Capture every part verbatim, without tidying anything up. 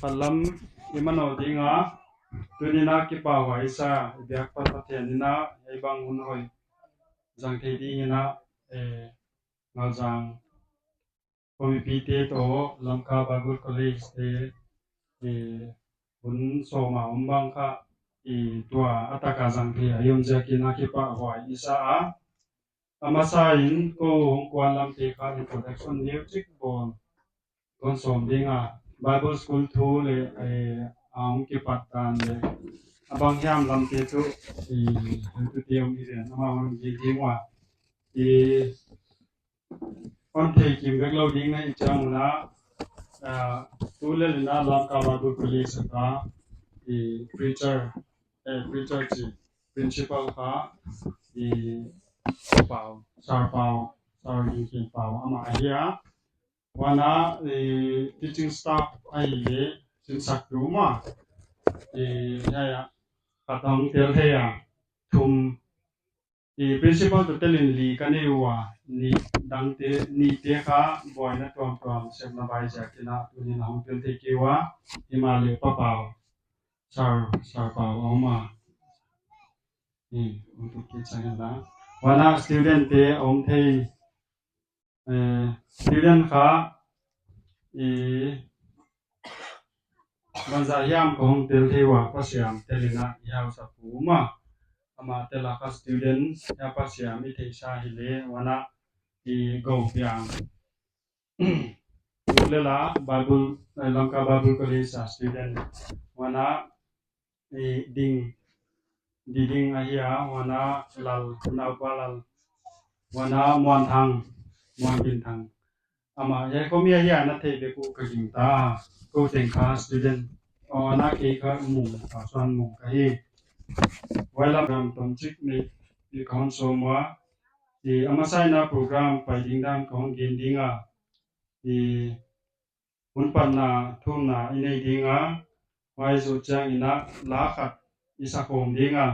Patlam i manoh ding a, tuni'n a kipahhuai i sa, i biak Pathian in a, ei bang hun hoih zang thei dingin a, eh, Ngauzang Committee te toh Lamka Bible College te, eh, hun sawm a om bang kha, eh, tua a tak a zang thei a i om ziakin a kipahhuai i sa a. A masa in kou hong kuan lam te kha introduction neu chik bawl kon sawm ding a, Bible School thu leh, eh, a hong kipat dan leh a bang hiam lam te chu, eh, tu te hong i ven, amah hon gen ding ua. Eh, hon thei kim vek lou ding na i chiang un a, ah, tu lel in a Lamka Bible College a ka, eh, preacher, eh, preacher chi, principal kha, eh, Pau, Sir Pau, Sir Ginkin Pau, amah ahi a. Huan a, eh, teaching staff ahihleh, sinsaktu mah, eh, hiai a, khat hong tel thei a, thum, eh, principal toh tel in li ka nei ua, ni dangte, nihte kha buaina tuamtuam sepna bai ziakin a, tuni'n a hong tel thei kei ua, himahleh Pa Pau, Sir, Sir Pau a om a. Eh, hong tel kei chiang in la. Huan a student te a om thei, eh, student kha, eh, bangzah hiam ka hong tel thei ua, Pa Siam tel in a, i hausa pu mah. Amah tel a kha student, hiai Pa Siam i theihsa hileh, huan a, eh, Go Piang. Tu lel a Bible, eh, Lamka Bible College a student. Huan a, eh, Ding, Di Ding ahi a, huan a Lal, Naupa Lal. Huan a Muan Thang, Muan Bin Thang. Amah, hiai khomi ahi a na theih bek uh ka gingta. Kou teng kha student. Aw, ana kei kha Mung, Pau Suan Mung ka hi. Huai lam program tomchik nei, i ka hon sawm ua. Eh, a masa in a program pai ding dan ka hon gen ding a. Eh, hun panna thumna i nei ding a, huai zoh chiang in a la khat i sakhawm ding a,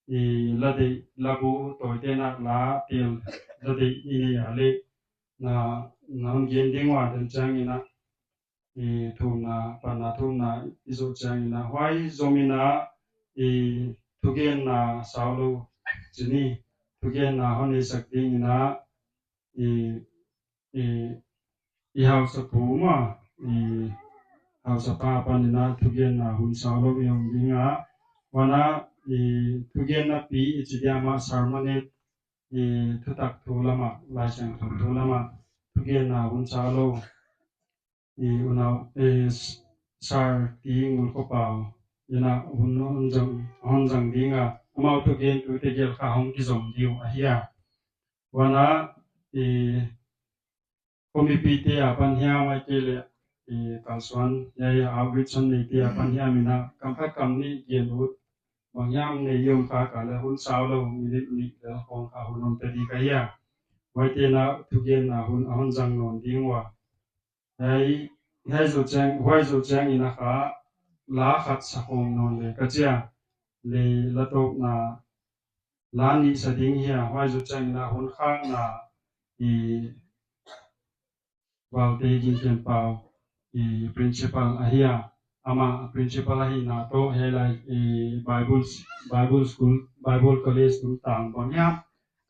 eh, la deih, la bu tawite'n a la tel, la deih i nei a leh, na, na hon gen ding ua, dan chiang in a, eh, thumna, panna thumna i zoh chiang in a, huai zom in a, eh, thugenna saulou, chih ni, thugenna hon neisak ding in a, eh, eh, i hausa pu mah, eh, hausa pa apan in a thugenna hun saulou i om ding a. Huan a, eh, thugenna pi i chi dia mah sermonette, eh, thutak thu lam a, Laisiangthou thu lam a, thugenna hun saulou, eh, unau, eh, s-, Sir T. Ngulkhopau in a hun hon zang, hon zang ding a. Amau thugentute gel kha hong kizom diu ahi a. Huan a, eh, committee te apan hiam ahihkeileh, eh, kalsuan, hiai a outreach hon neite apan hiam in a, kam khat kam nih gen ut, bang hiam nei i om kha kha leh hun saulou, minute nih lel khawng kha hun om ta di ka hi a. Huaite'n a thugenna hun, a hon zang nawn ding ua. Hiai, hiai zoh chiang, huai zoh chiang in a kha, la khat sakhawm nawn le ka chi a, leh la tawpna, la nih sa ding hi a, huai zoh chiang in a hun khakna, i Valte Ginken Pau, i principal ahi a, amah principal ahihna toh hiai lai, i Bible, Bible school, Bible college tungtang bang hiam,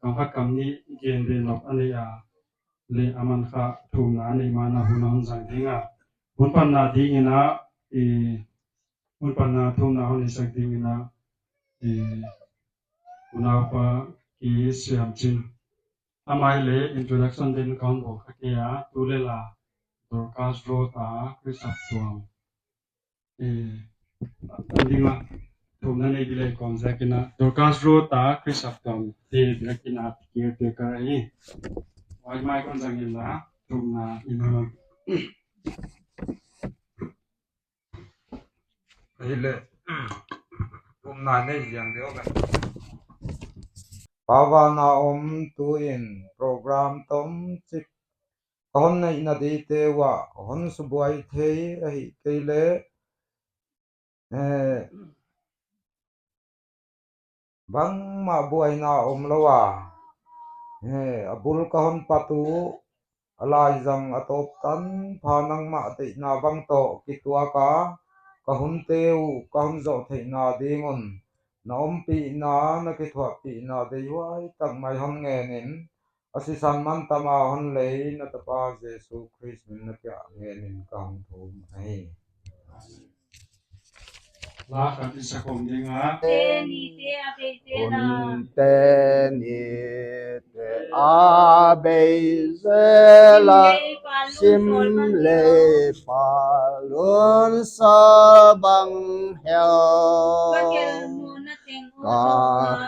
kam khat kam nih gen be nop a nei a, leh aman kha thumna a neih ma in a hun a hon zang ding a. Hun panna ding in a, i, hun panna thumna hon neisak ding in a, i, unaupa Ki Siam Chin. Amah leh introduction den ka hon bawl kha kei a, tu lel a Dorcas Road a Khrist saptuam. Eh, a ding a, thumna nei di leh kon ziak in a, Dorcas Road a Khrist saptuam te biakinn a caretaker ahi. Huai mai kon zang in la, thumna in a. Hileh, thumna nei ziang deuh ka. Pa van a om, tuin program tomchik ka hon neihna dingte uah hon subuai thei ahihkeileh, eh, bangmah buaina omlou a, eh, a bul ka hon pat uh, a laizang a tawp tanpha nangmah deihna bang toh kituak a, ka hunte uh ka hun zoh theihna ding un na ompihna, na kithuahpihna deihhuai tak mai hon ngen in, a sisan mantam a hon lei na tapa Jesu Khrist min in na kiang ngen in ka hon thum ahi. La kan ti sa khom ding a. Te ni te a bei te na. Hun te ni te a bei zel a. Sim lei pal un sol bang hel. Ka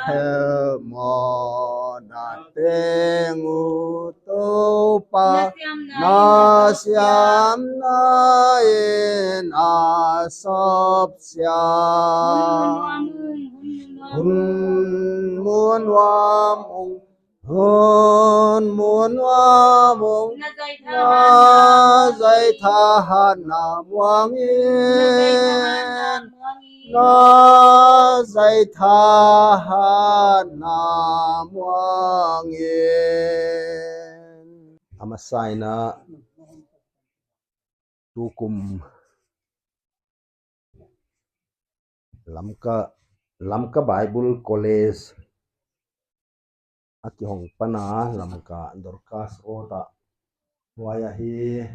hel mawhna teng uh Toupa, na siamna in a sawp sia. Hun mu nuam ung, hun mu nuam ung, na zai thahatna muang in, na zai thahatna muang in. A masa in a tukum Lamka, Lamka Bible College a kihong pan a Lamka Dorcas Road ah, huai ah hi,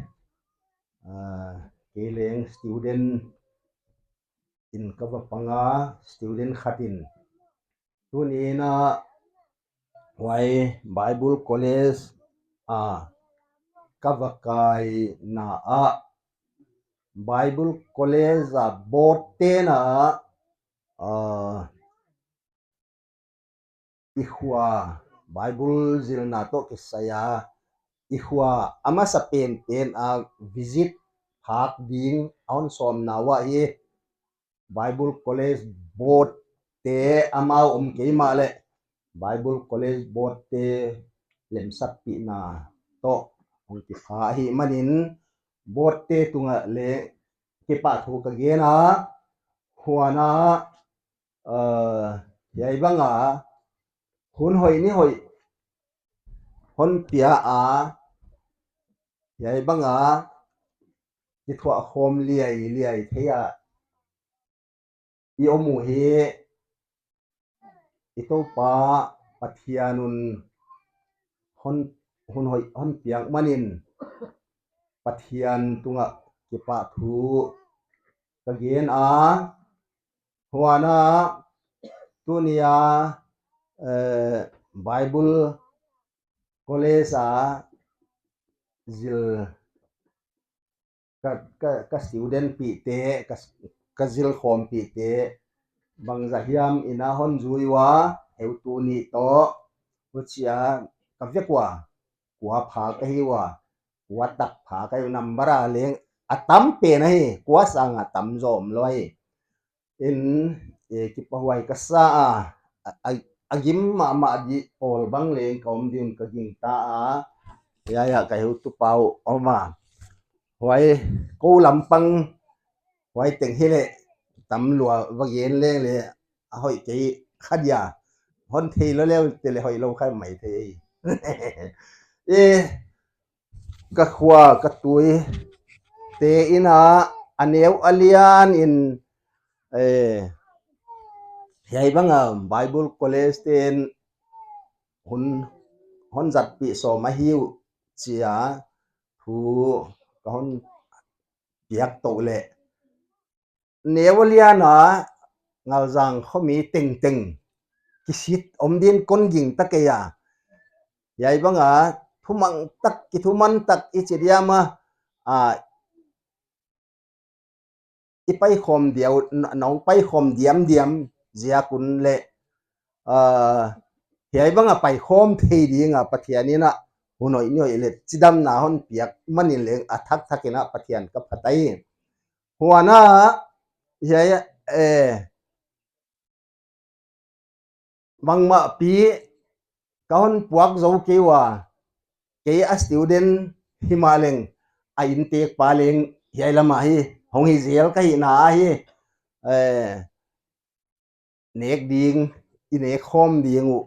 ah, kei leng student in ka va pang a, student khat in tuni in a huai Bible College a ka va kaina ah, Bible College a board te'n a, ah, i khua Bible zilna toh kisai a, i khua a masa penpen a visit phak ding a hon sawmna uah hi Bible College board te amau om kei mahleh Bible College board te lemsakpihna toh hong kipha ahih manin board te tungah leng kipahthu ka gen a, huan a, uh, hiai bang a hun hoih ni hoih hon pia a, hiai bang a kithuah khawm liai liai thei a i om uh hi i Toupa Pathian un hon, hun hoih hon piak manin Pathian tungah kipahthu ka gen a, huan a tuni a, eh, Bible College a zil ka, ka, ka student pihte, ka, ka zilkhawm pihte, bangzah hiam in a hon zui ua, heutu nih toh, huchia ka vek ua, kua phak ahi ua, kua tak phak ahi ua, number a leng a tam pen ahi, kua sang a tam zomlou ahi. In, eh, kipahuai ka sa a, a, a, a gim mahmah di pawl bang leng ka om ding un ka gingta a, ya, ya, ka heutu pau om a. Huai kou lampang, huai teng hileh tam lua va gen leng leh a hoih kei kha dia. Hon theilou leh te leh hoihlou kha mai thei. Eh, ka khua ka tuite in a, a neu a lian in, eh, hiai bang a Bible College te'n hun, hon zatpih sawm ahi uh chia thu ka hon piak tou leh, neu a lian a Ngalzang khomi tengteng kisit om ding kon gingta kei a. Hiai bang a thumang tak, kithuman tak i chi diam a, a, i paikhawm diam, n-, nong paikhawm diamdiam ziak un leh, a, hiai bang a paikhawm thei ding a Pathian in a hun hoih ni hoih leh chidamna hon piak manin leng a thakthak in a Pathian ka phat ahi. Huan a, hiai, eh, bangmah pi ka hon puak zou kei ua, kei a student himahleng a inntekpa leng hiai lam a hi hong hi zel ka hihna ahi, eh, nek ding, i nek khawm ding uh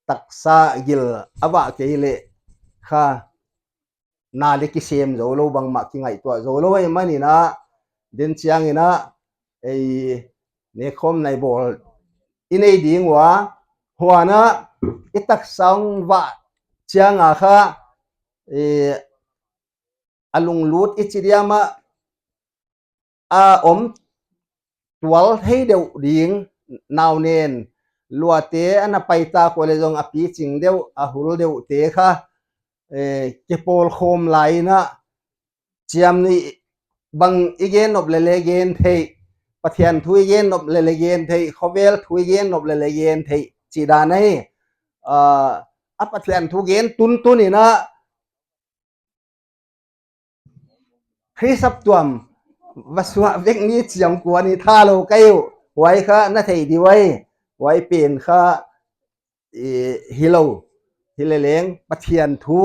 taksa gil a vah kei leh kha na leh kisem zou lou, bangmah kingaihtuah zou lou ahihmanin a, den chiangin a, ei, nekhawm nai bawl i nei ding ua, huan a i taksa hong vah chiang a kha, ei, a lunglut i chi diam a, a om tual thei deuh ding, nau nen luate ana pai ta kua leh zong a piching deuh, a hul deuhte kha, eh, kipawl khawm lai in a, chiamnuih bang i gen nop leh leh gen theih, Pathian thu i gen nop leh leh gen theih, khovel thu i gen nop leh leh gen theih, chih dan ahi. Ah, a Pathian thu gen tuntun in a, Khrist saptuam va suah vek ni chiang kua ni tha lou ka hi uh. Huai kha na thei di uh ahi. Huai pen kha, eh, hi lou. Hi leh leng Pathian thu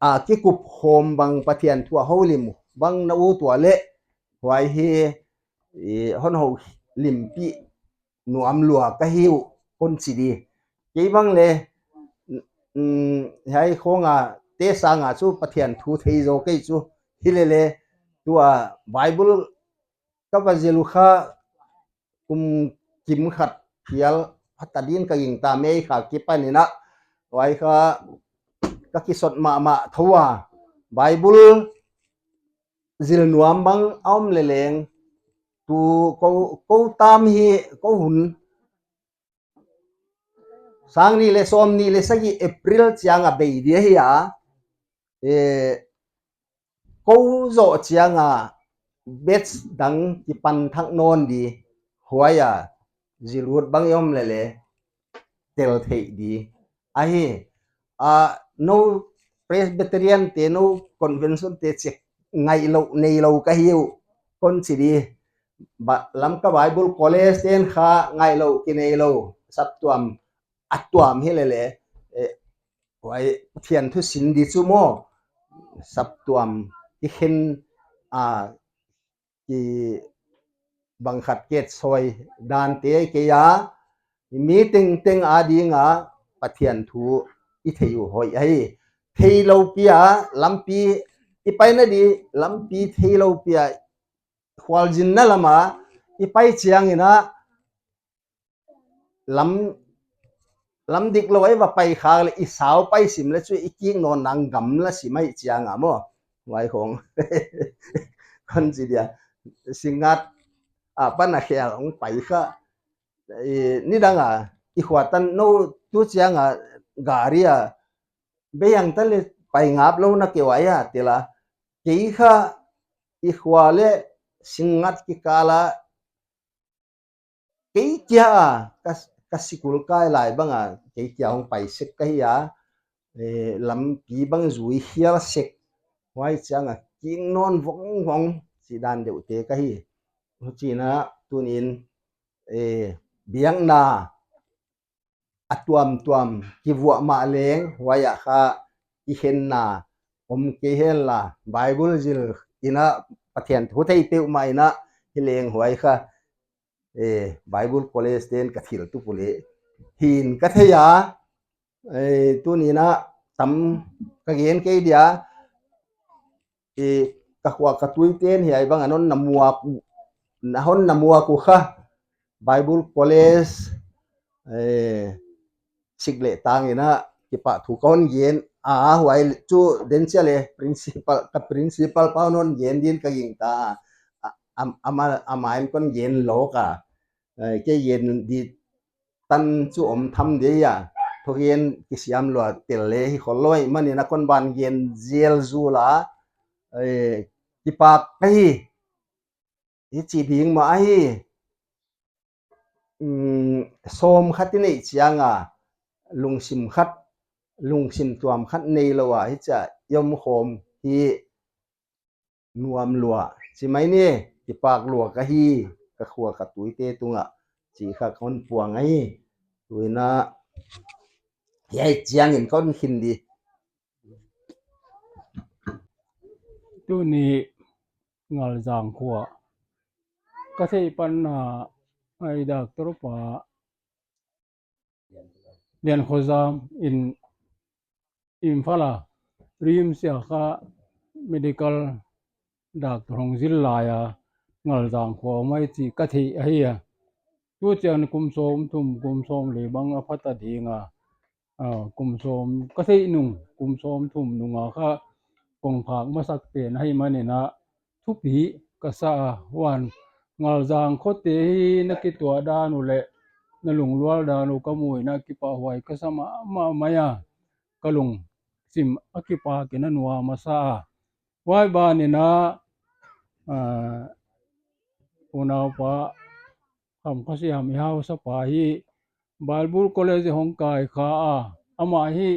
a kikup khawm bang, Pathian thu a houlim bang na ut ua leh, huai hi, eh, hon houlimpih nuam lua ka hi uh, kon chi di. Kei bang leh, mm, hiai khawng a te sang a chu Pathian thu thei zaw kei chu. Hi leh leh, tua Bible ka va zil uh kha, kum kim khat phial pha ta din ka gingta, May kha kipan in a, huai kha ka kisot mahmah thou a. Bible zil nuam bang a om leh leng, tu kou, kou tam hi, kou hun sang nih leh sawmnih leh sagih April chiang a bei di ahi a, eh, kou zoh chiang a batch dang kipan thak nawn di, huai a zil ut bang i om leh leh tel theih di ahi. A, nou Presbyterian te, nou Convention te chih ngaihlouh neilou ka hi uh, kon chi di. Ba, Lamka Bible College ten kha ngaihlouh kineilou, saptuam, a tuam hi leh leh, eh, huai Pathian thu sin di chu maw, saptuam kikhen, a, ki bang khat ketsoi dan te kei a, mi tengteng a ding a Pathian thu i thei uh hoih ahi. Thei lou pi a lampi i paina di, lampi thei lou pi a khualzinna lam a i pai chiang in a, lam, lam diklou a i va pai khak leh i sau pai sim leh chu i kik nawn nang gamla sim ahih chiang a maw. Huai khawng kon chi dia. Singngat apan a khel hong pai kha. Eh, nidang a, i khua tan nou tu chiang a gari a, beiang ta leh pai ngap lou na keu a ia, tel a. Kei kha i khua leh Singngat kikal a, kei kia a, ka, ka sikul kai lai bang a, kei kia hong pai sek ka hi a, eh, lampi bang zui hial sek. Huai chiang a kik nawn vongvong chih dan deuh te ka hi. Huchiin a tuni'n, eh, biakna a tuamtuam kivuah mah leng, huai a kha kikhenna om kei henla, Bible zil in a, Pathian thu thei peuhmah in a hi leng huai kha, eh, Bible College ten ka thil tup uleh hi'n ka thei a, eh, tuni'n a tam ka gen kei dia, eh, ka khua ka tui ten hiai bang a hon na muak uh, na hon na muak uh kha, Bible College, eh, sik leh tang in a kipahthu ka hon gen a, huai chu den chiang leh principal, ka principal pa hon gen din ka gingta a, am, ama, ama in kon gen lou ka, eh, kei gen di tan chu om tham dia, thugen kisiam lua tel leh hi khol lou ahihmanin a kon ban gen zel zul a, eh, kipak ka hi. Hichi ding mah ahi, mm, sawm khat i neih chiang a, lungsim khat, lungsim tuam khat neilou a, hichia i om khawm hi nuam lua. Chi mai ni, kipak lua ka hi, ka khua ka tuite tungah, chi kha kon puang ahi. Tuin a, hiai chiangin kon khin di. Tuni Ngaljang khua ka theih pan a, ai doctor pa Liankhozam in Imphal a RIMS a kha medical doctor hong zil lai a, Ngalzang khua mai chih ka theih ahi a. Tu chiang kum sawm thum, kum sawm li bang a pha ta ding a. Ah, kum sawm ka theih nung, kum sawm thum nung a kha kong phak masak pen ahih manin a thupi ka sa a. Huan Ngalzang khote hi na kituah dan uh leh na lunglual dan uh ka muh in a kipahhuai ka sa mahmah mai a. Ka lungsim a kipak in a nuam a sa a. Huai ban in a, ah, unaupa Khamkhasiam i hausapa hi Bible College hong kai kha a. Amah hi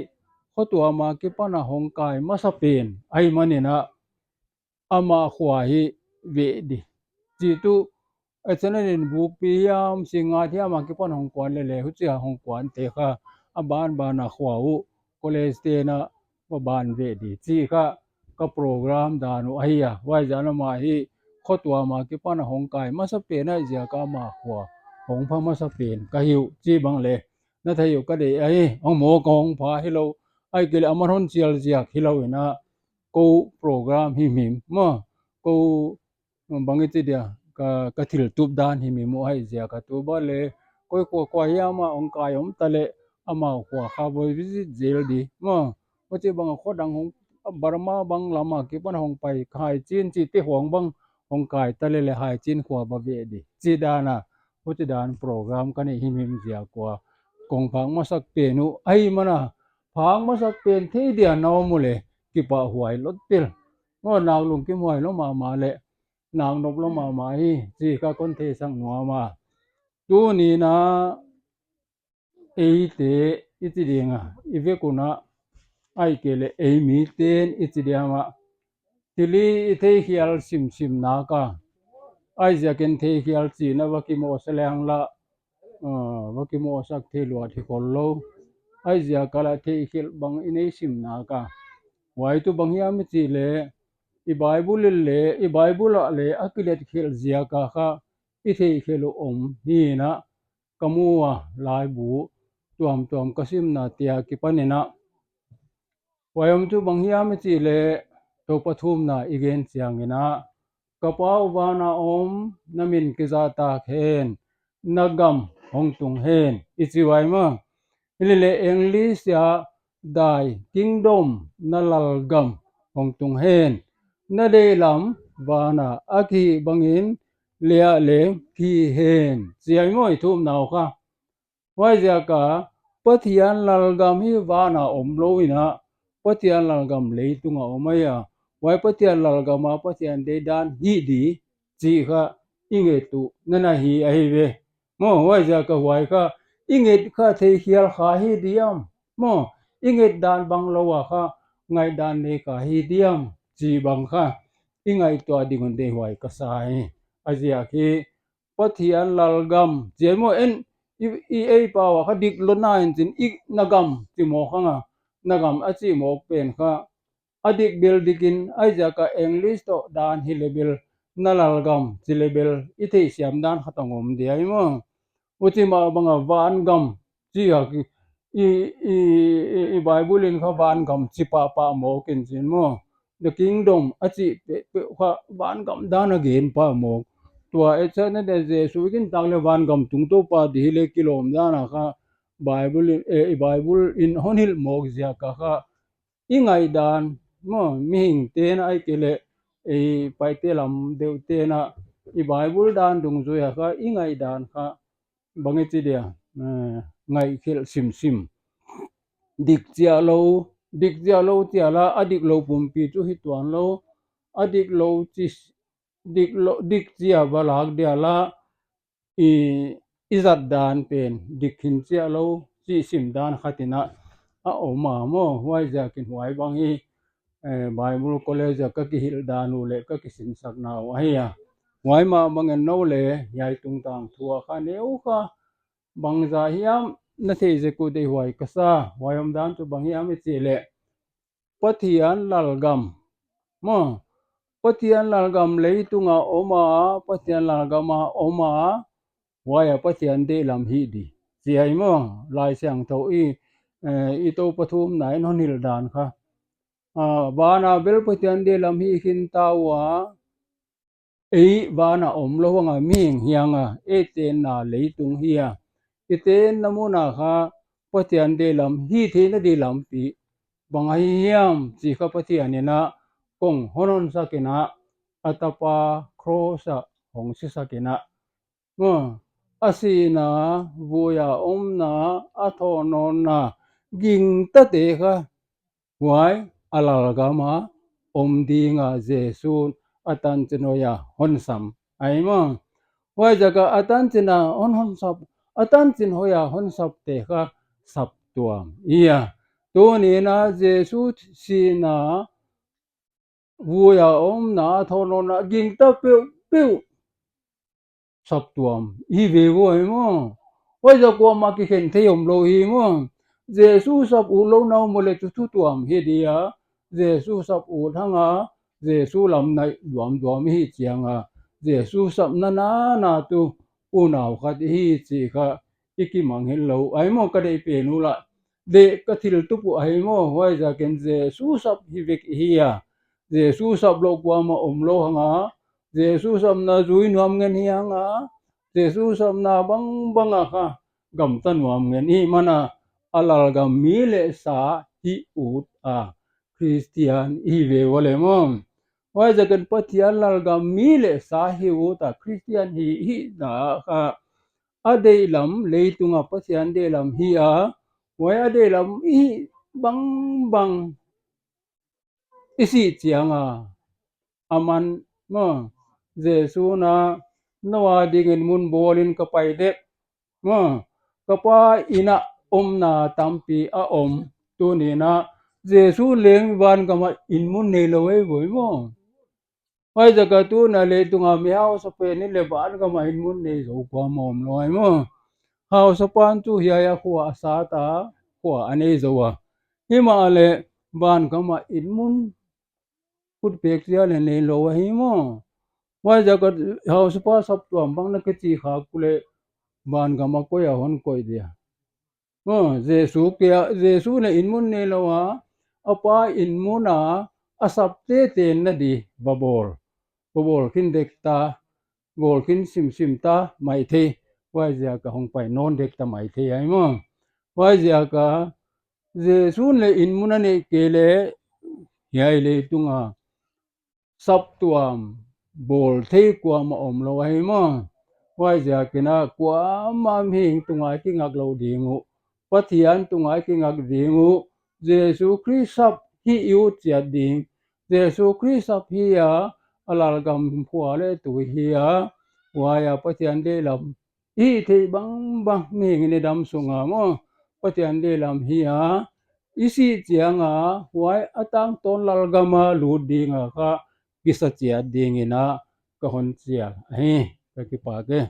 khotuam a kipan a hong kai masa pen ahih manin a, amah khua hi veh di. Chih tuh, a channel in bukpi hiam, Singngat hiam a kipan hong kuan lele, huchia hong kuante kha a banban a khua uh college te'n a va ban veh di chih kha ka program dan uh ahi a. Huaiziakin amah hi khotuam a kipan a hong kai masa pen ahih ziak a amah khua hong pha masa pen ka hi uh chih bang leh na thei uh ka deih ahi. Amah khua hong pha hilou, ahihkeileh aman hon chial ziak hilou in a, kou program himhim maw, kou bang i chi dia, ka, ka thil tup dan himhim uh ahih ziak a, tu ban leh koi khua khua hiam a hong kai om ta leh amah khua kha va visit zel di maw. Huchi bang a khodang hong, Burma bang lam a kipan hong pai, Haichin chihte khua bang hong kai ta leh leh Haichin khua va veh di chih dan a, huchi dan program ka neih himhim ziak ua kong phak masak pen uh ahih manin a, phak masak pen thei dia na om uleh kipahhuai lotpil. Maw, nak lungkimhuai lou mahmah leh nak nop lou mahmah hi chih kha kon theisak nuam a. Tuni'n a eite i chi ding a, i vek un a, ahihkeileh ei mite'n i chi diam a, thil i theikhial simsim nak a, ahihziakin theikhial chihna va kimoh sa leng lah, ah, va kimohsak thei luat hi khollou. Ahihziak a lah theikhelh bang i nei sim nak a. Huai tuh bang hiam i chih leh, i Bible in leh, i Bible ah leh a kilet khelh ziak a kha i theikhelh uh om hi in a, ka mu a, laibu tuamtuam ka simnate akipan in a. Huai om tuh bang hiam i chih leh, Toupa thumna i gen chiang in a, Ka Pa uh van a om, na min kizahtak hen, na gam hong tung hen, i chi uai maw. Hileleh English a, Thy kingdom, na lalgam hong tung hen, na deihlam van a a kihih bangin lei ah leng kihih hen, chi ahi maw i thumna uh kha. Huaiziak a Pathian lalgam hi van a omlou in a, Pathian lalgam leitung a om ahi a. Huai Pathian lalgam a Pathian deihdan hih di chih kha i nget uh na na hi ahi ve. Maw, huaiziak a huai kha i nget kha theikhial kha hi diam. Maw, i nget dan banglou a kha ngaihdan nei kha hi diam chih bang kha i ngaihtuah ding un deihhuai ka sa hi. A ziak hi Pathian lalgam, chi ahi maw, en, i, i ei pau a kha diklou na in chin, i na gam chi mawk hang a, na gam a chih mawk pen kha a dik bel dik in, ahihziak a English toh dan hi leh bel, na lalgam chi leh bel i theihsiam dan khat a om di ahi maw. Huchi mah bang a vangam chi a ki, i, i, i, i Bible in kha vangam chi pahpah mawk in chin maw. The kingdom a chih peuhpeuh kha vangam dan a gen pah mawk. Tua e chana de Jesu i gintak leh vangam tung Toupa di hi leh kilawm dan a kha Bible in, eh, i Bible in hon hilh mawk ziak a kha i ngaihdan maw, mihingte'n ahihkeileh ei Paite lam deuhte'n a i Bible dan dungzui a kha i ngaihdan kha bang i chi dia, eh, ngaihkhelh simsim. Dik chiah lou, dik chiah lou chiah la, a diklou pumpi chu hi tuanlou, a diklou chi, diklou, dik chiah va lak dia la, i, i zat dan pen dik khin chiah lou chih sim dan khat in a, a om a maw, huaiziakin huai bang hi, eh, Bible College a ka kihilh dan uh leh ka kisinsakna uh ahi a. Huai mah bang in nou leh hiai tungtang thu a kha neu kha bangzah hiam na theih zek uh deihhuai ka sa. Huai omdan chu bang hiam i chih leh, Pathian lalgam maw, Pathian lalgam leitung a om a, Pathian lalgam a om a, huai a Pathian deihlam hih di, chi ahi maw. Laisiangthou i, eh, i Toupa thumna in hon hilh dan kha. ah, van a bel Pathian deihlam hih khin ta ua, ei van a omlou hang a mihing hiang a, ei tenna leitung hi a, i tenna mun a kha Pathian deihlam hih theihna dilam pi bang ahi hiam chih kha Pathian in a kong hon honsak in a, a tapa cross ah hong sisak in a, maw, a sihna, vui a omna, a thawhnawnna, gingtate kha huai a lalgam a om ding a Jesu'n a tanchin hoih a hon sam ahi maw. Huaiziak a a tanchin a hon, hon sap, a tanchin hoih a hon sapte kha saptuam i hi a. Tuni'n a Jesu sihna, vui a omna, a thawhnawnna, gingta peuhpeuh saptuam i hi ve ua hi maw. Huaiziak kuamah kikhen thei omlou hi maw. Jesu sap utlou na om uleh chu thutuam hi di a. Jesu sap ut hang a, Jesu lam naih duamduam i hih chiang a, Jesu sapna nana tu unau khat i hi chih kha i kimangngilh lou ahi maw, ka deih pen uh lah. Deih ka thil tup uh ahi maw, huaiziakin Jesu sap hi vek i hi a. Jesu sap lou kuamah omlou hang a, Jesu sapna zui nuam ngen hi hang a, Jesu sapna bangbang a kha gamta nuam ngen i hih man a, a lalgam mi leh sa hih ut a Christian i hi ve ua leh maw. Huaiziakin Pathian lalgam mi leh sa hih ut a Christian hih, hihna kha a deihlam, leitung a Pathian deihlam hi a, huai a deihlam i hih bangbang i sih chiang a, aman maw, Jesu'n a, nou a dingin mun bawl in ka pai dek maw, ka Pa inn a omna tampi a om. Tuni'n a Jesu leng vangam a inn mun neilou ahi voi maw. Huaiziak a tuni'n a leitung a mi hausa pen in leng vangam a inn mun nei zou kuamah omlou ahi maw. Hausapa'n chu hiai a khua a sat a, khua a nei zou a. Himahleh vangam a inn mun khut pek chiat leng neilou ahi maw. Huaiziak a hausapa saptuam bang na kichi khak uleh vangam a koi a hon koih dia. Maw, Jesu kia, Jesu leng inn mun neilou a, a Pa inn mun a, a sapte tenna di va bawl. Va bawl khin dek ta, bawl khin simsim ta maithei. Huaiziak a hong pai nawn dek ta maithei ahi maw. Huaiziak a Jesu'n leng inn mun a neih kei leh hiai leitung a saptuam bawl thei kuamah omlou ahi maw. Huaiziakin a kuamah mihing tunga i kingak lou ding uh, Pathian tunga i kingak ding uh, Jesu Khrist sap hih i ut chiat ding. Jesu Khrist sap hi a, a lalgam khua leh tui hi a, huai a Pathian deihlam i hih theih bangbang mihing in i dam sung a maw, Pathian deihlam hi a, i sih chiang a huai a tangtawn lalgam a lut ding a kha kisa chiat dingin a ka hon chial ahi. Ka kipak e.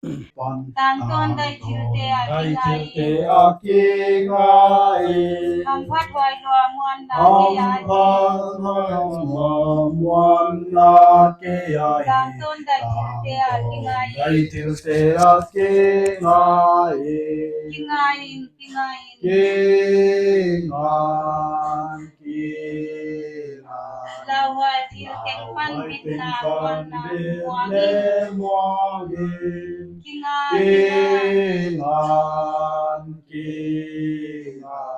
Tangtawn dai thilte a kingai in. Hamphathuai lua muanna kei a. Tangtawn dai thilte a kingai in. Kingai in, kingai in. Lauhuai thil teng panpihna muanna muang in. Kingai in.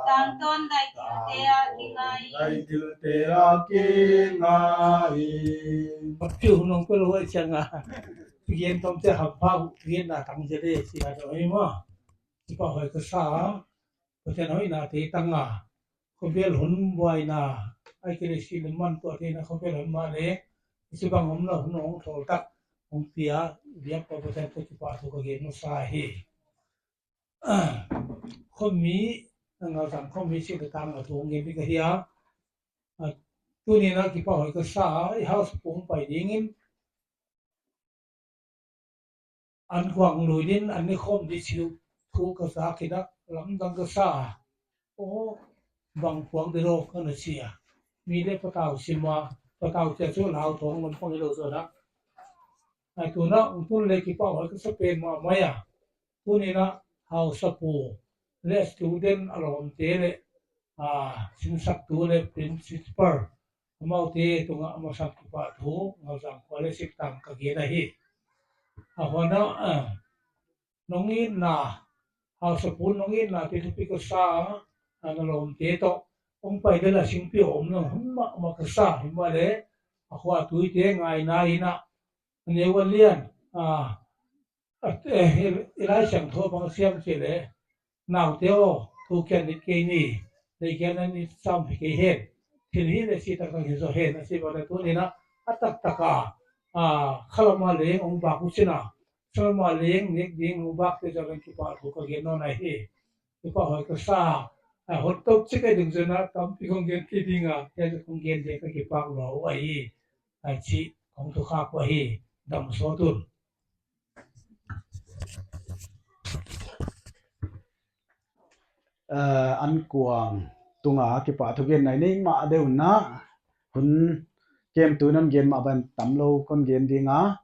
Tangtawn dai thilte a kingai in. Piu nong pe lou ai chiang a. Pigen tom te hap pa pigen na tang je de si a doi ma. Kipahoih ka sa. Pathian hoihna te tang a. Khovel hun buaina, ai kei leh si leh man tuah theihna khovel hun mah leh, i si bang omna hun hong thawl tak, hong pia, biak pa Pathian toh kipahthu ka gen masa hi. Khomi, ngal sang khomi si leh tang a thu hong gen ding ka hi a. A, tuni'n a kipahoih ka sa, i house pung pai dingin, an kuang lui din, an ni khawm di chih thu ka zak in a, lamdang ka sa a. Aw, bang kuang di lou ka na chi a. Mi leh patau sim a, patau chia chu lau thong lam pang i lou zaw a. Ai tuni'n a, tun leh kipahoih ka sa pen mahmah a. Tuni'n a, hausapu leh student a lawmte leh a, sinsaktu leh principal, amaute tungah a masang kipahthu Ngauzang khua leh Siktang ka gen ahi. A huan a, a, nong itna, hausapu nong itna te thupi ka sa a, a na lawmte toh hong pai lel a singpi om nang hun mahmah ka sa, himahleh a khua tuite ngaina in a, neu a lian, a, a, eh, i Laisiangthou bang siam chih leh, naute aw, thukhen ni kei ni, lei khen ni sam hi kei hen, thil hi leh si taktak hi zaw hen, a chih bang a tuni'n a, a taktak a, a, khalam a leng hong bak uh chin a, khalam a leng nek ding hong bakte zaw leng kipahthu ka gen nawn ahi. Kipahhuai ka sa, a, hot tou chik a ding zaw in a, tampi kong gen kei ding a, kei zaw kong gen ding ka kipak lua uh ahi, a chih kong thukhak uh ahi, damsawt un. Eh, ankuang tunga kipahthu gen nai nei mah deuh in a, hun kemtu in hon gen mah bang tamlou kon gen ding a.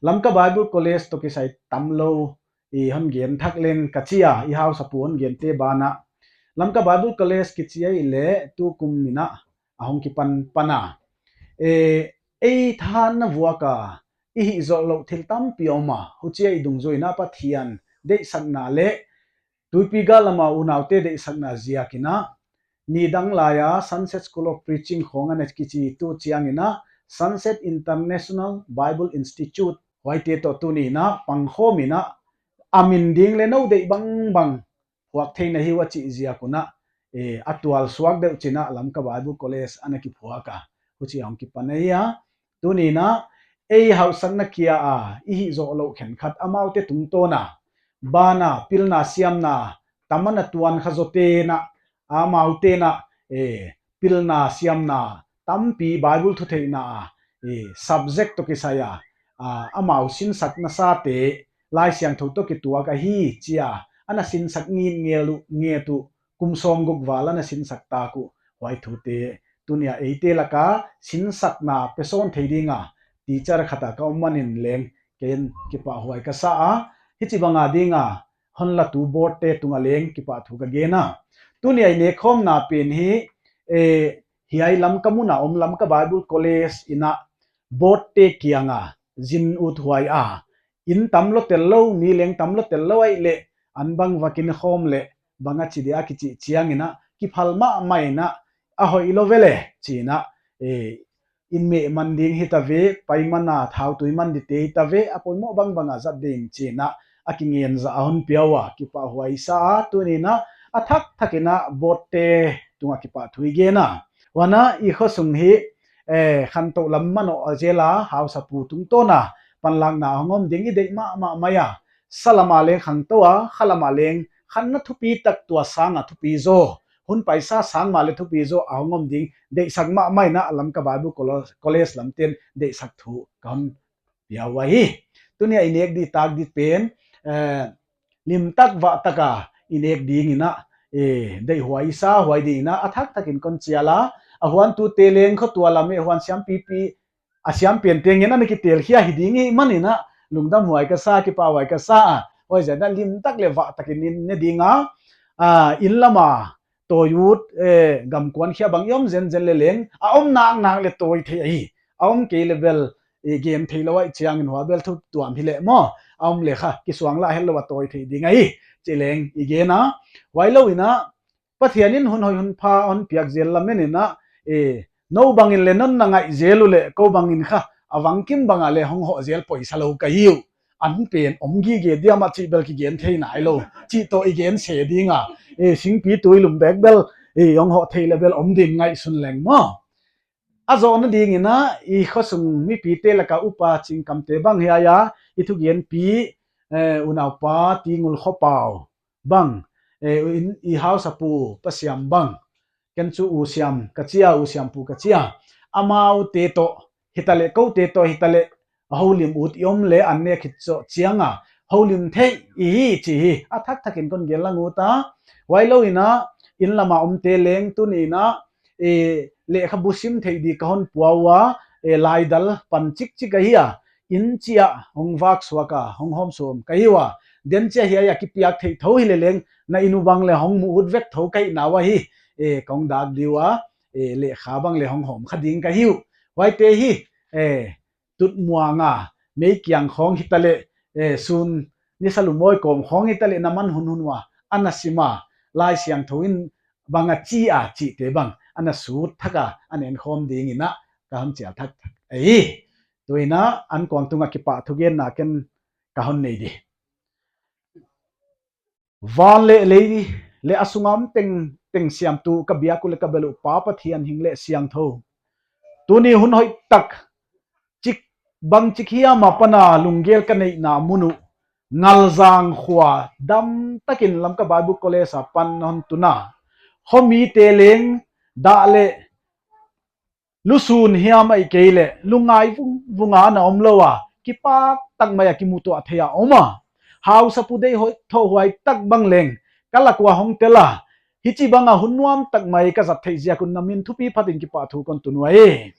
Lamka Bible College toh kisai tamlou i hon gen thak leng ka chi a, i hausapu hon gente ban ah. Lamka Bible College kichi ahihleh tukum in a, a hong kipan pan a. Eh, ei thahatna vuak a, i hih zoh louh thil tampi om a, huchia i dungzui in a Pathian deihsakna leh tuipi gal lam a unaute deihsakna ziak in a, nidang lai a Sunset School of Preaching khawng ana kichi tu chiang in a, Sunset International Bible Institute huaite toh tuni'n a pangkhawm in a, a min ding leh nou deih bangbang phuak theihna hi uh a chih ziak un a, eh, a tual suak deuh chin a Lamka Bible College ana kiphuak a, huchia hong kipan ahi a. Tuni'n a, ei hausakna kia a, i hih zoh louh khenkhat amaute tungtawn a, ban a, pilna siamna, tam ana tuan kha zawte'n a, amaute'n a, eh, pilna siamna, tampi Bible thutheihna, eh, subject toh kisai a, a, amau sinsakna sate, Laisiangthou toh kituak ahi chi a, ana sinsak ngitngel uh, nget uh, kum sawmguk val ana sinsak tak uh, huai thute, tunia eite lak a sinsakna pesawn thei ding a, teacher khat a ka om manin leng, ken kipahhuai ka sa a, hichibang a ding a, hon latu board te tung a leng kipahthu ka gen a. Tunia i nekkhawmna pen hi, eh, hiai Lamka mun a om Lamka Bible College in a board te kiang a zin uthuai a, inn tamlou tellou, mi leng tamlou tellou ahihleh, an bang va kinkhawm leh, bang a chi dia kichih chiang in a, kiphal mahmah in a, a hoihlou ve leh, chi in a, eh, inn meh man ding hita ve, pai man a thautui man dite hita ve, a poimoh bangbang a zat ding chi in a, a kingen zah a hon pia ua, kipahhuai sa a, tuni'n a, a thakthak in a board te tunga kipahthu i gen a. Huan a i khosung hi, eh, khantouh lam manoh zel a, hausapu tungtawn a, panlakna hong om ding i deih mahmah mai a. Sa lam a leng khangtou a, kha lam a leng khanna thupi tak tua sang a thupi zaw, hun paisa sang mah leh thupi zaw a hong om ding, deihsak mahmah in a Lamka Bible Colo-, College lamte'n deihsak thu ka hon pia uh ahi. Tunia i nek di tak di pen, eh, limtak vahtak a i nek ding in a, eh, deihhuai sa huai ding in a, a thakthak in kon chial a, a huan tute leng khotual a meh huan siampipi, a siampian te ngen ana kitel khia hi ding i hih man in a, lungdamhuai ka sa, kipahhuai ka sa a, huai zah in a limtak leh vahtak in i ne ding a, a, inn lam a, tawi ut, eh, gamkuan khia bang i om zenzen leh leng, a om naknak leh tawi thei ahi. A om kei leh bel, eh, gen theilou ahih chiang in huai bel thu tuam hileh maw. A om leh kha, kisuang lah hetlou a tawi thei ding ahi. Chih leng i gen a. Huailou in a, Pathian in hun hoih hun pha hon piak zel lamen in a, eh, nou bang in leh non na ngaih zel uleh, kou bang in kha, a vangkim bang a leh hong hoh zel poisa lou ka hi uh. An pen om gige diam a chih bel kigen thei nailou. Chih toh i gen se ding a. E, singpi tui lum bek bel, e, hong hoh thei leh bel om ding ngaihsun leng maw. A zohna ding in a, i khosung mipite lak a upa Chingkamte bang hiai a, i thugenpi, eh, unaupa Tingul Khopau bang, eh, in, i hausapu Pa Siam bang, ken chu U Siam ka chi a, U Siampu ka chi a. Amaute toh hitaleh, koute toh hitaleh, a houlim ut i om leh an nek khit zoh chiang a, houlim theih i hi chih hi, a thakthak in kon gen lang ut a. Huailou in a, inn lam a omte leng tuni'n a, e, lehkhabu sim theih di ka hon pua ua, e, laidal pan chikchik ahi a, inn chiah hong vak suak a, hong hawm sawm ka hi ua. Den chiah hiai a kipiak theih thou hileh leng, na inn uh bang leh hong mu ut vek thou ka hihna uah hi. eh, kong dak di ua, eh, lehkha bang leh hong hawm kha ding ka hi uh. Huaite hi, eh, tutmuang a, meikiang khawng hitaleh, eh, sun nisa lumawi kawm khawng hitaleh na man hunhun ua, ana sim a, Laisiangthou in bang a chi a chihte bang, ana sut thak a, ana enkhawm ding in a, ka hon chial thakthak ahi. Tuin a, ankuang tung a kipahthu genna ken ka hon nei di. Van leh lei leh a sung a om tengteng siamtu ka biak uh leh ka bel uh Pa Pathian hing leh siangthou. Tuni hun hoihtak chik bangchik hiam apan a lunggel ka neihna mun uh Ngaljang khua damtakin Lamka Bible College apan hon tun a. Khomite leng dah leh lusun hiam ahihkeileh lungngai vungvung a na om lou a, kipak tak mai a kimutuah thei a om a. Hausapu deih hoih thoh huai tak bang leng ka lak ua hong tel a. Hichibang a hun nuam tak mai ka zat theih ziak un na min thupi phatin kipahthu kon tun uh ahi.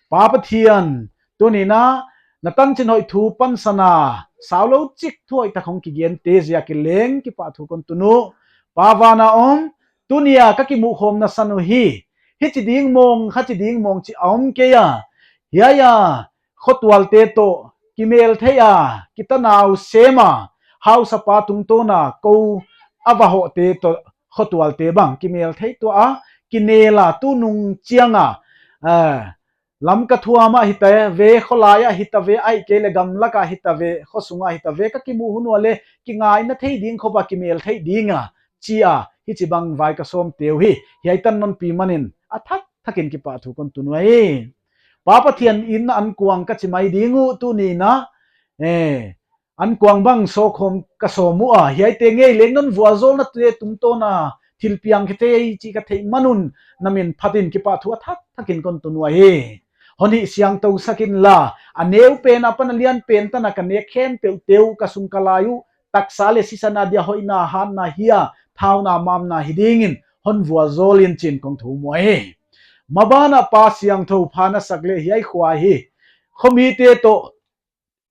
Pa Pathian, tuni in a na tanchin hoih thu pansan a, saulou chik thu hoihtak hong kigente ziakin leng kipahthu kon tun uh. Pa van a om, tuni a ka kimuhkhawmna san uh hi, hichi ding mawng, khachi ding mawng chih a om kei a. Hiai a, khotualte toh kimel thei a, kitanau sem a, hausapa tungtawn a kou a va hohte toh khotualte bang kimel thei tuah a, kinel a, tunung chiang a, eh, Lamka thuam ah hita ve, kholai ah hita ve, ahihkeileh gamlak ah hita ve, khosung ah hita ve, ka kimuh hun ua leh kingaina thei ding khop a kimel thei ding a, chi a, hichibang vai ka sawmte uh hi, hiai tan non pi manin a thak thakin kipahthu kon tun uh ahi. Pa Pathian, in ankuang ka chi mai ding uh tuni in a, eh, ankuang bang sawkhawm ka sawm uh a, hiaite ngei leng non vualzawlnate tungtawn a thil piang khe thei chih ka theih man un na min phatin kipahthu a thak thakin kon tun uh ahi. Hon hihsiangthou sak inla, a neu pen apan a lian pen tan a ka nek khempeuhte uh, ka sung ka lai uh, taksa leh sisan a dia hoihna, hatna, hia, thauna, mamna hi dingin hon vualzawl in chi'n kong thum uh ahi. Maban ah Pa Siangthou pha na sak leh hiai khua hi khomite toh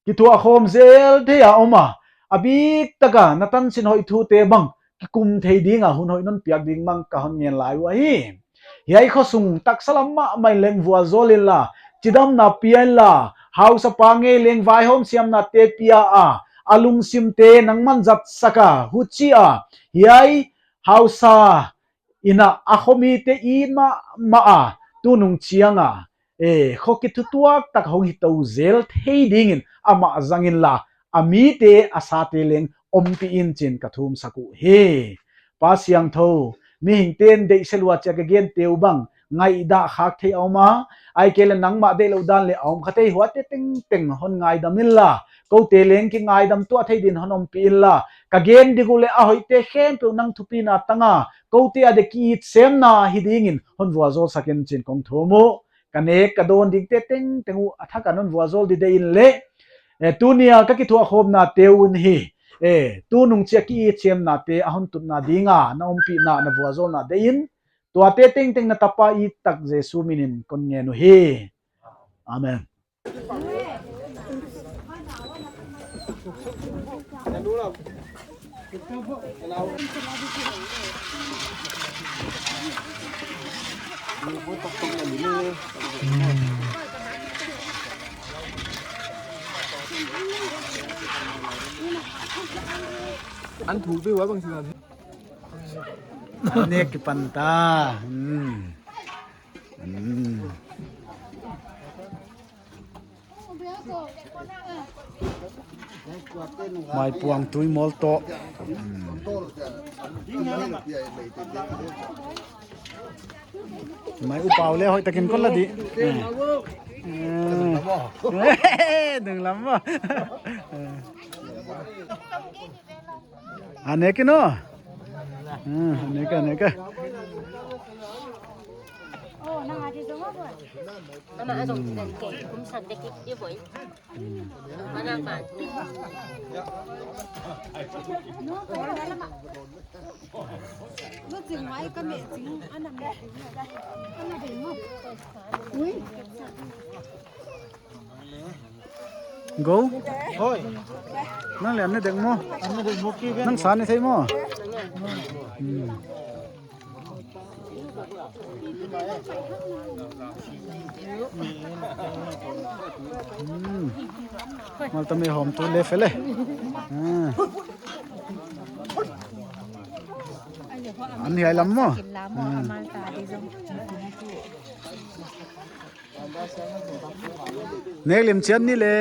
kithuahkhawm zel thei a om a, a biktak a na tanchin hoih thute bang kikum thei ding a hun hoih non piak ding bang ka hon ngen lai uh ahi. Hiai khosung taksa lam mahmah in leng vualzawl inla, chidamna pia inla, hausapa ngei leng vaihawm siamnate pia a, a lungsimte nangman zat sak a, huchi a, hiai hausa in a a khomite it mahmah a, tunung chiang a, eh, kho kithutuak tak hong hi tou zel thei dingin amah zang inla, a mite, a sate leng ompih in chi'n ka thum sak uh hi. Pa Siangthou, mihingte'n deihsel ua chia ka gente uh bang ngaihdah khak thei a om a, ahihkeileh nangmah deihlouh dan leh a om kha thei, huaite tengteng hon ngaidam inla, koute leng kingaidam tuah thei din hon ompih inla, ka gen dik uh leh a hoihte khempeuh nang thupina tang a, koute a dia ki-it semna hi dingin hon vualzawl sak in chi'n kong thum uh. Ka nek ka dawn dingte tengteng uh a thak a non vualzawl di deih in leh, eh, tuni a ka kithuahkhawmnate un hi, eh, tunung chia ki-it semnate a hon tutna ding a na ompihna, na vualzawlna deih in, tuate tengteng na tapa it tak Jesu minin kon ngen uh hi. Amen. An thu pe wa bang si an. An nek kipan ta. Hmm. Hmm. Maipuang tui mawl toh. Hmm. Mai upau leh hoihtakin kon la di. Eh. Eh. Dunglam maw. Eh. Ane ke no? Ah, ane ke, ane ke. Ama a zong dan ke, kum san dek i, i voi. Mana man. Ui. Go. Hoi. Nang leh an ne dek maw? An ne dek maw ki ben? Nang sa ne thei maw? Hmm. Hmm. Malta me hawmtu le fe le. Ah. An hiai lam maw. Hmm. Nek lim chiat ni le.